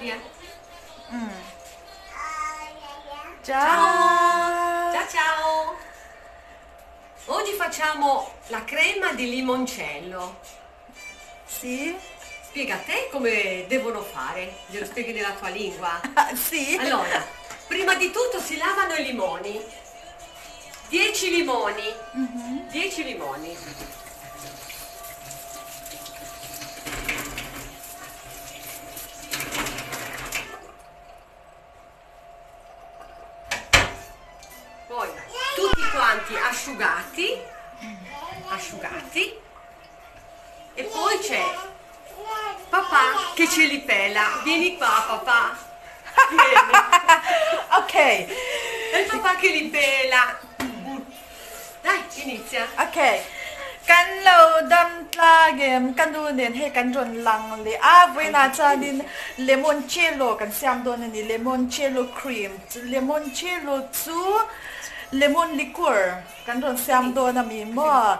Via. Ciao! Ciao ciao! Oggi facciamo la crema di limoncello. Sì? Spiega a te come devono fare, glielo spieghi nella tua lingua. Sì? Allora, prima di tutto si lavano i limoni. 10 limoni. 10 limoni. Poi tutti quanti asciugati, asciugati. E poi c'è papà che ce li pela. Vieni qua papà. Vieni. Ok. È il papà che li pela. Dai, inizia. Ok. Kan lo dam tlang em ka nu nen hei kan rawn lang leh a vawiinah chuanin limoncello kan siam dawn a ni limoncello cream limoncello chu lemon liqueur kan rawn siam dawn a mi maw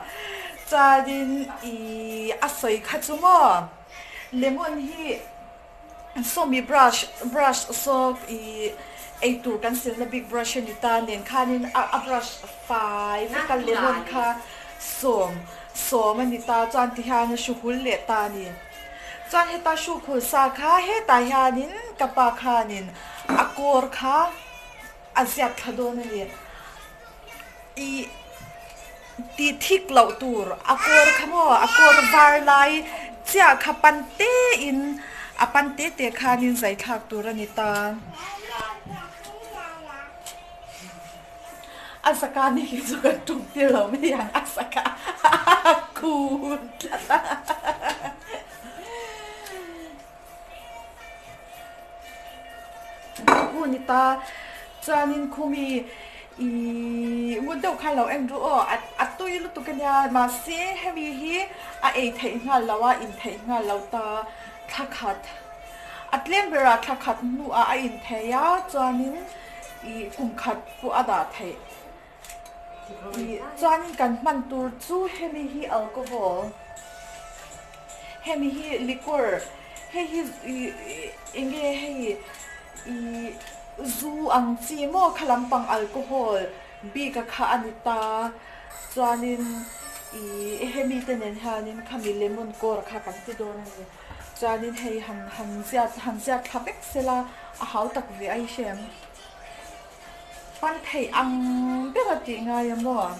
chuanin ih a sawi kha chu maw lemon hi Sawmi brush brush saw ih eitur kan silna bik brush a ni ta nen khanin a a brush fai vek a lemon kha sawm sawm a ni ta chuan ti hian a hru hul leh ta a ni. Chuan heta hru khul sa kha hetah hianin ka pa khanin a kawr kha a ziak thla dawn a ni. Ih tih thik loh tur a kawr kha maw a kawr var lai chiah kha pan te in a pan te te khanin zai thlak tur a ni ta. A zaka ni hi chu kan tum tir lo mai ang a zaka a kun tlat a. Hu ni ta chuanin khumi ih ngut deuh khan lo en ru aw a tui lutuk ania mahse hemi hi a ei theih nghal lo a in theih nghal lo ta thla khat a tlem berah thla khat hnuah a in thei a chuanin ih kum khat pawh a dah theih ih chuanin kan hman tur chu hemi hi alcohol. Hemi hi liquor hei hi ih eng nge hei ih zu ang chi maw kha lampang alcohol bik a kha a ni ta chuanin ih hemi te nen hianin khami lemon kawr kha kan ti dawn a ni chuanin hei han han ziat han ziat thla vek sela a hau tak ve a i hrem pan theih ang ber a tih ngai a maw.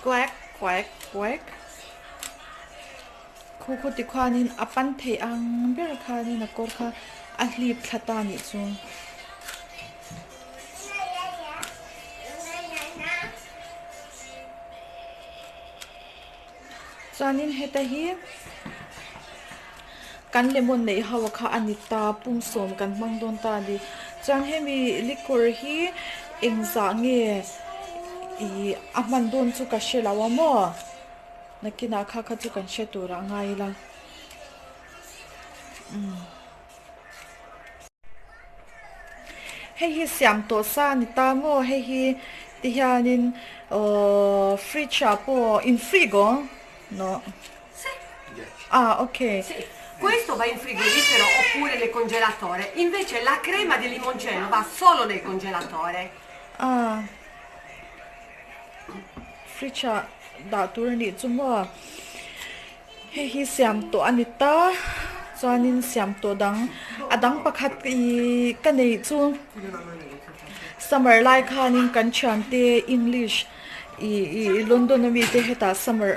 Quack quack quack Khu khu ti khuanin a pan thei ang ber khanin a kawr kha a hlip thla ta nih chu. Chuanin heta hi kan lemon neih ho kha a ni ta pumsawm kan hmang dawn ta a ni. Chuan hemi liquor hi engzah nge ih a hman dawn chu ka hre lo a maw nakinah kha kha chu kan hre tur ah ngai ila umm. Hei hi siam tawh sa a ni ta maw hei hi ti hianin aww fridge ah pawh in frigo no ah ok. Questo va in frigorifero oppure nel congelatore, invece la crema di limoncello va solo nel congelatore. Ah fridge ah dah tur a nih chu maw. Hei hi siam tawh a ni ta chuanin siam tawh dang a dang pakhat ihh ka neih chu summer lai khanin kan thiante english ih ih london ami te hetah summer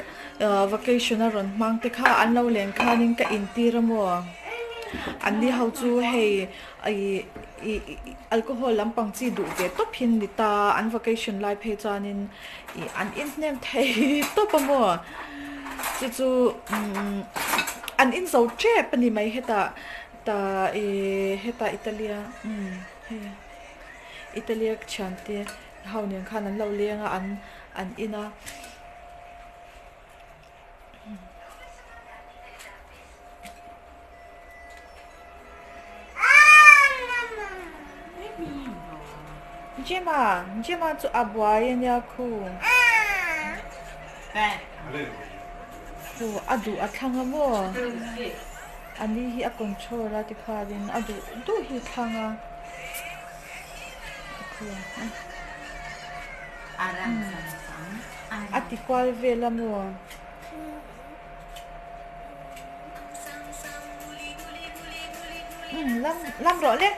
ah vacation a rawn hmang te kha an lo len khanin ka intir a maw an ni ho chu hei ih ih alcohol lampang chi duh ve tawp hi an ni ta an vacation lai phei chuanin ih an inhnem thei tawp a maw chu chu umm an in zo tep a ni mai hetah tah ih hetah Italy a umm hei Italy a thiante ho nen khan an lo leng a an an in a. Jima, Jima chu a buai a nia khu. Khu a duh a thlang a maw? A ni hi a control a tikhanin a duh duh hi thlang a. A ti kual vel a maw? Lam lam rawh le.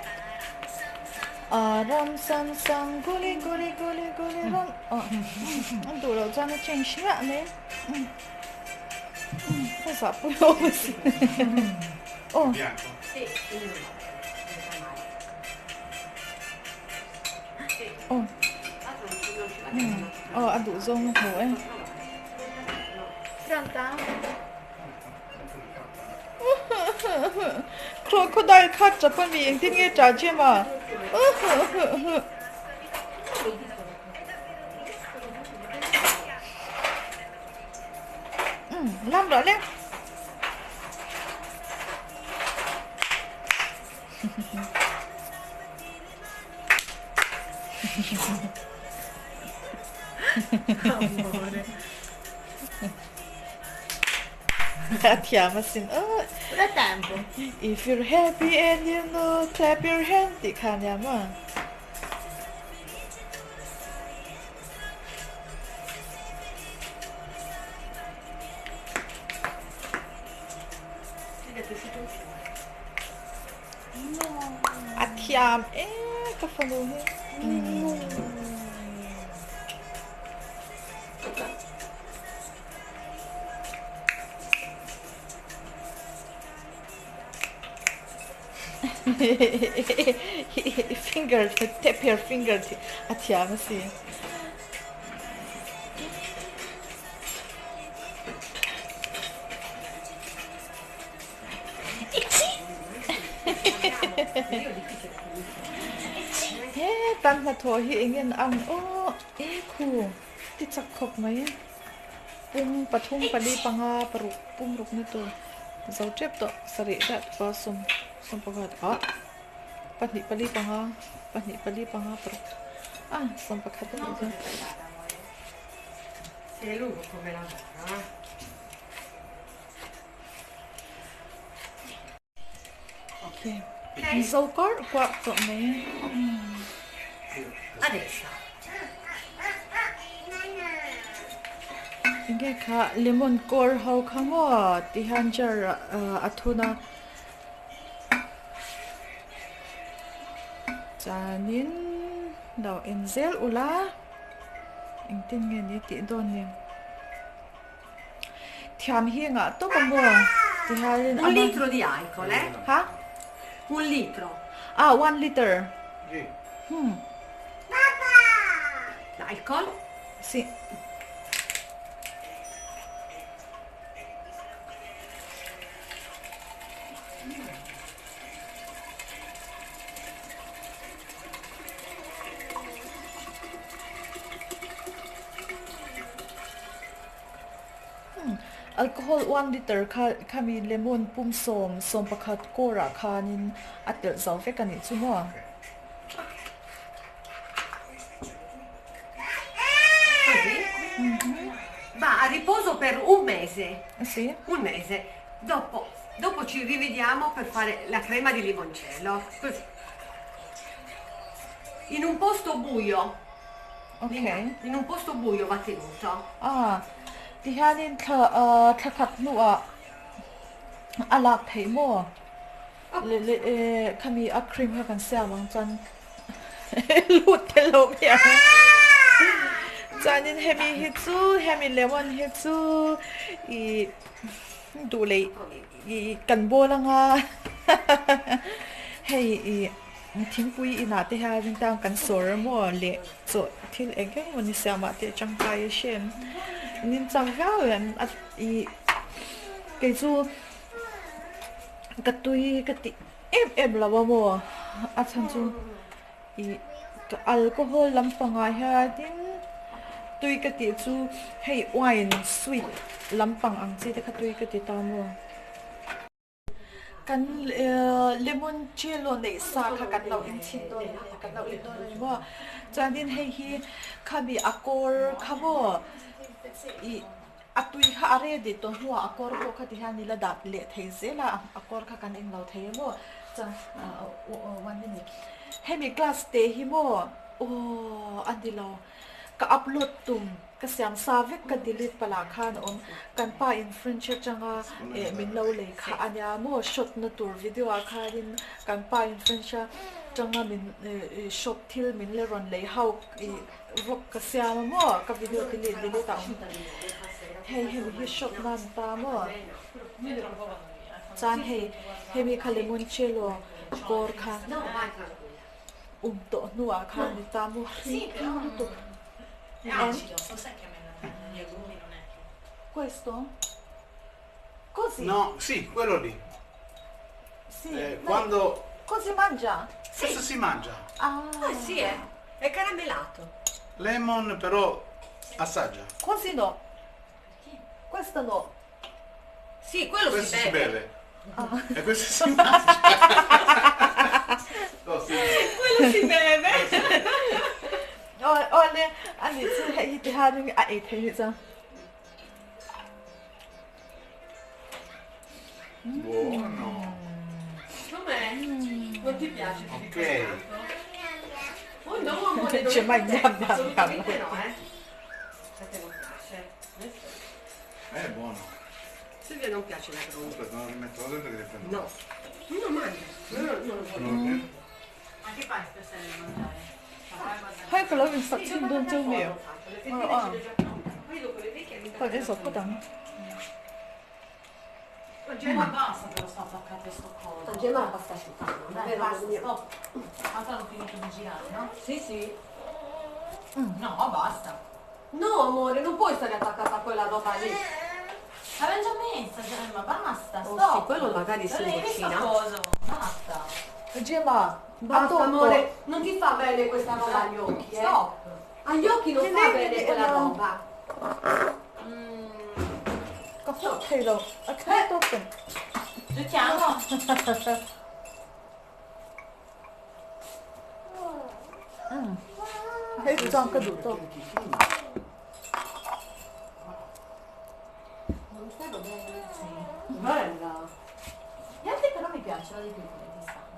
Ram sam sam guli guli guli guli ram an duh loh chuan a change miah mai. A zahpui awm a si. Aw. Aw. Aw a duh zawng a hmu e. Crocodile kha chap a mi engtin nge ṭah chem a? Lam rawh le. A thiam asin aw. If you're happy and you know clap your hand tih kha ania maw. A thiam e ka fanu hi. Finger tap your finger tih a thiam a si. He tan hnathawh hi eng en ang aw e khu ti chak khawp mai pum pathum pali panga paruk pum ruk na tur zo tep tawh sarih dat pa sawm sawm pakhat ah pahnih pali panga pahnih pali panga paruk ah sawm pakhat a nih chuan. Zo kuarh kuarh tawh mai. Enge kha lemon kawr ho kha maw ti hian jar ah a thun a. Chuanin lo en zel ula engtin nge ni tih dawn ni. Thiam hi ngah tawp a maw? Ti hianin Un litro di alcol eh? Ha? Un litro. Ah, one liter. Hmm. L'alcol? Sì. Alcohol one liter kha khami lemon pum sawm sawm pakhat kawrah khanin a telh zo vek a nih chu maw. Va a riposo per un mese. Sì. Un mese. Dopo, dopo ci rivediamo per fare la crema di limoncello. Così. In un posto buio. Ok. In un posto buio va tenuto. Ah, tihianin thla ah thla khat hnuah a lak theih maw? Le le eh khami a cream kha kan siam ang chuan lut tel lo mai ang. Chuanin hemi hi chu hemi lemon hi chu ih duh leh ih kan bawl anga hei ih. Thingpui inah te hian tang kan sawr maw leh chaw thil eng eng emaw ni siamah te tangkai a hrem nin chak viau em a ih kei chu ka tui ka tih em em lo a maw a chhan chu ih alcohol lampangah hianin tui ka tih chu hei wine sweet lampang ang chi te kha tui ka ti ta maw. Kan limoncello neih sa kha kan lo in chhin dawn a ni, kan lo in dawn a ni maw. Chuanin hei hi khami a kawr kha maw ih a tui kha a ready tawh hnuah a kawr pawh kha tihian i la dah leh thei zel a, a kawr kha kan in lo thei a maw. Chuan one minute hemi glass te hi maw aw a ni lo ka upload tum. Ka siam sa vek ka delete palah khan a awm. Kan pa in French atanga eh min lo lei kha a nia maw shot na tur video ah khanin kan pa in French atanga min eh shop thil min la rawn lei ho ih vlog ka siam a maw ka video delete delete ah a awm. Hei hemi hi shot nan ta maw chuan hei hemi kha limoncello kawr kha um tawh hnuah khan ni ta maw hlim lutuk. Questo? Così? No, sì, quello lì. Sì, Eh, ma quando... così mangia? Questo si mangia. Ah, Ah sì, eh. È caramellato. Lemon però assaggia. così no. Questo no. Sì, quello Questo si si beve. beve. E questo si mangia. No, sì. Quello si beve. Aw awle a nih chu hei hi ti hianin a ei thei nih chuan. Buono. Com'è? Non ti piace più di Ok. tanto? Oh no, amore, non C'è è mai per te. gnam gnam Assolutamente gnam. no, eh. A te non piace. È buono. Silvia non piace la gronda. Aspetta, non rimetto dentro che riprendo. No. Non mangia. No, non lo voglio. No. Ma che fai stasera di mangiare? Hei ka lo in sak chhin dawn cheu mi Le fettine ce le ho già pronte. Poi dopo le vecchie mi ka in sak phawt ang. Ma basta però sto attaccata a sto coso. Mangiamo la pasta asciutta. Dai, Davvero, basta, mio. stop. Tanto hanno finito di girare, no? Sì, sì. No, basta. No, amore, non puoi stare attaccata a quella roba lì. L'avevamo già messa, cioè, ma basta, Oh, stop. sì, quello magari si Non l'hai visto invecina. coso? Basta. Gemma, a Basta, tawk tawh. amore, non ti fa bene questa roba agli occhi, eh. Stop. Agli occhi non Che fa lei bene vede- quella no. roba. Ka hmuh thei lo, a thleng tawk em? Giochiamo. Hei chuan ka duh tawk. Non stai bene? Bella. Gli altri però mi piacciono di più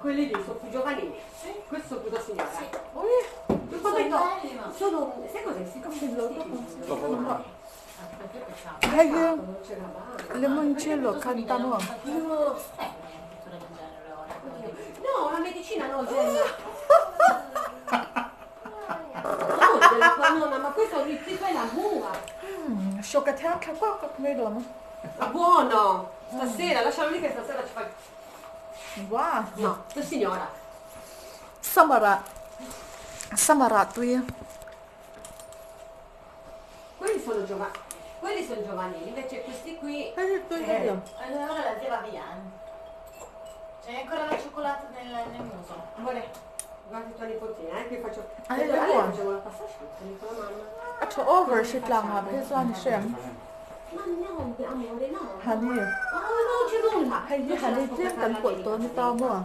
quelli di stanno. Quelli lì sono più giovanili. Sì. Questo sono più da signora. Sì. Oh, sono Sono belli, ma- Sono, sai cos'è? Si Perché peccato. Hei hi Non c'era mai. limoncello khan ta maw? No. Una del genere ora. No, la medicina no, Gemma. No, della tua nonna, ma questo ti fai la bua. Hrawk a thiang thla kuak kuak mai lo maw? Ma buono! Stasera, lascialo lì che stasera ci fai. Wow! No, la signora. Summer ah summer ah tui. Quelli sono giovani. Quelli sono giovanili, invece questi qui. Hei hi tui hei lo. Allora la zia va via. C'è ancora la cioccolata nel, nel muso. Amore, guarda tua nipotina, eh, che faccio. Ah, Allora, è buono. facciamo la pasta asciutta con la mamma. A tha over hri tlang ah phei chuan i hriam. Ma no, amore, no. Hani. Oh, non c'è nulla. Hei hi hani tlem kan pawlh tawn a ta maw?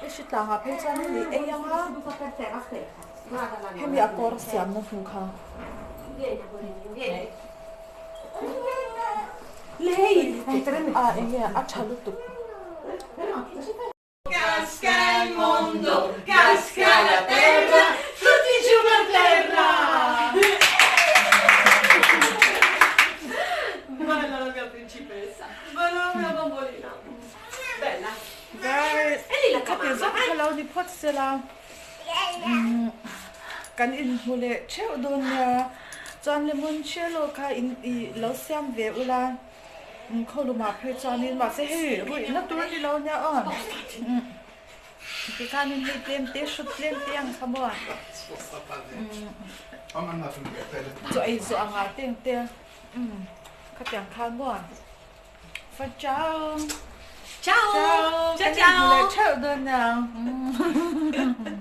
I hri tlang ah phei chuan hei ei ang a. Seduta per terra, aspetta. Guarda la Hemi a kawr siamna hnu kha. Vieni, amore mio, vieni. Lei è tremenda. Ah eng nge a tha lutuk. Casca il mondo, casca la terra, tutti giù per terra! Bella la mia principessa, bella la mia bambolina. Bella. Dai, E lì la tua khati mamma, zawk eh? kha lo ni phawt sela kan inhmu leh theuh dawn nia chuan limoncello kha in ih lo siam ve ula khawlumah phei chuanin mahse hei ruihna tur a ni lo nia aw tikhanin hei tlem te hrut tlem te ang kha maw chaw ei zawh angah te ang te khatiang khan maw fa chau Ciao! Ciao! Ciao Kan inhmu leh ciao! theuh dawn nia.